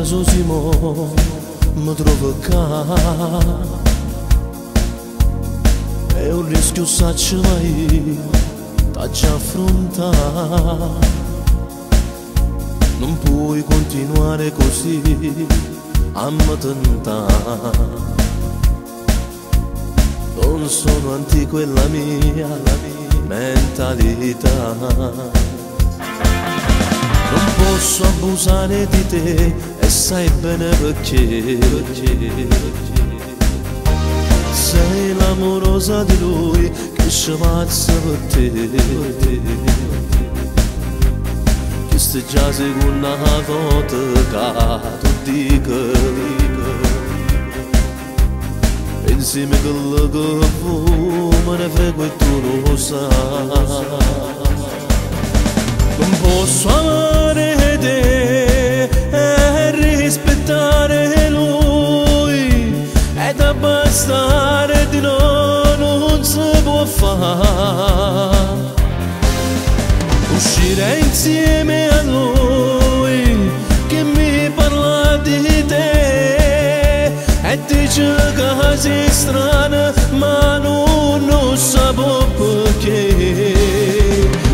Caso si mo mi trovo qua. È un rischio saccio ma io t'aggia affrontare. Non puoi continuare così a mi tentare. Non sono antico è la mia mentalità. Non posso abusare di te e sai bene perché. Sei l'amorosa di lui che scemazza per te. Questa è già seconda volta che tu dico. Insieme a quello che vuoi, me ne frego e tu lo sai. Non posso amare te e rispettare lui, ed abbastare di no, non si può fare. Uscire insieme a lui che mi parla di te e dice che sei strana ma non lo so perché.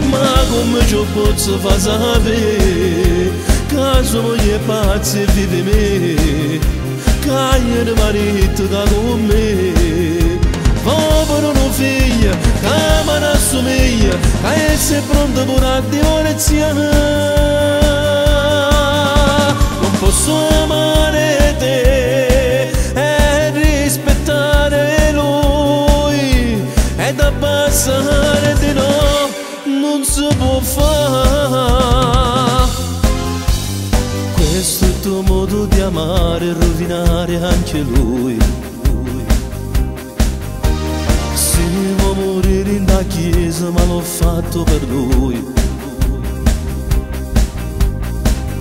Ma come ci posso far sapere che sono gli pazzi e vive me, che il marito che con me povero un figlio che mi rassomiglia, che è pronto per la divorzia. Non posso amare te e rispettare lui ed abbassare di no, non si può fare. Questo è il tuo modo di amare e rovinare anche lui. Se vuoi morire in da chiesa, ma l'ho fatto per lui.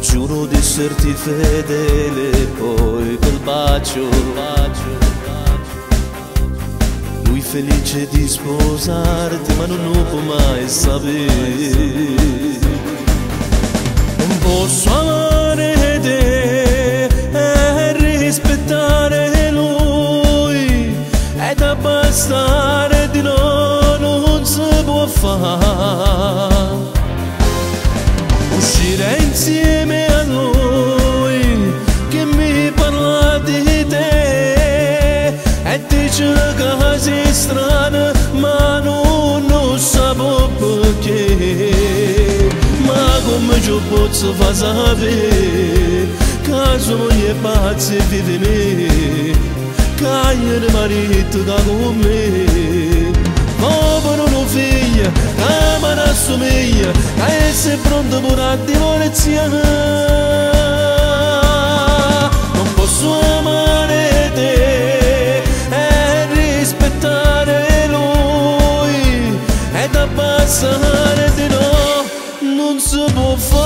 Giuro di esserti fedele, poi quel bacio, lui felice di sposarti, ma non lo può mai sapere. Non posso amare te e rispettare lui ed abbastare di no, non si può fare. Uscire insieme a lui che mi parla di te e dice che sei strana ma non lo so perché. Ma come ci posso far sapere che sono gli pazzi e vive me, che il marito che con me povero un figlio che mi rassomiglia, che è pronto per la divorzia. Non posso amare te e rispettare lui ed abbassare di no, non si può fare.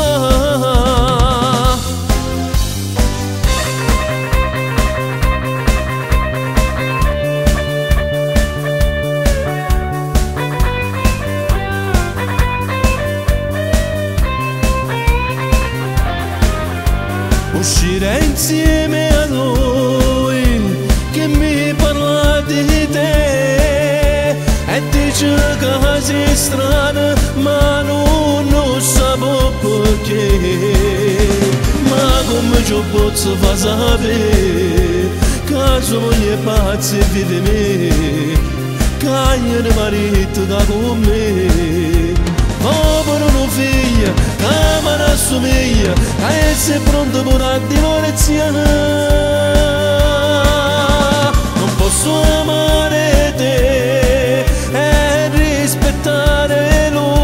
Uscire insieme a lui che mi parla di te e dice che sei strana ma non lo so perché. Ma come ci posso far sapere che sono gli pazzi e vive me, che il marito che con me povero un figlio che mi rassomiglia, che è pronto per la divorzia. Non posso amare te e rispettare lui.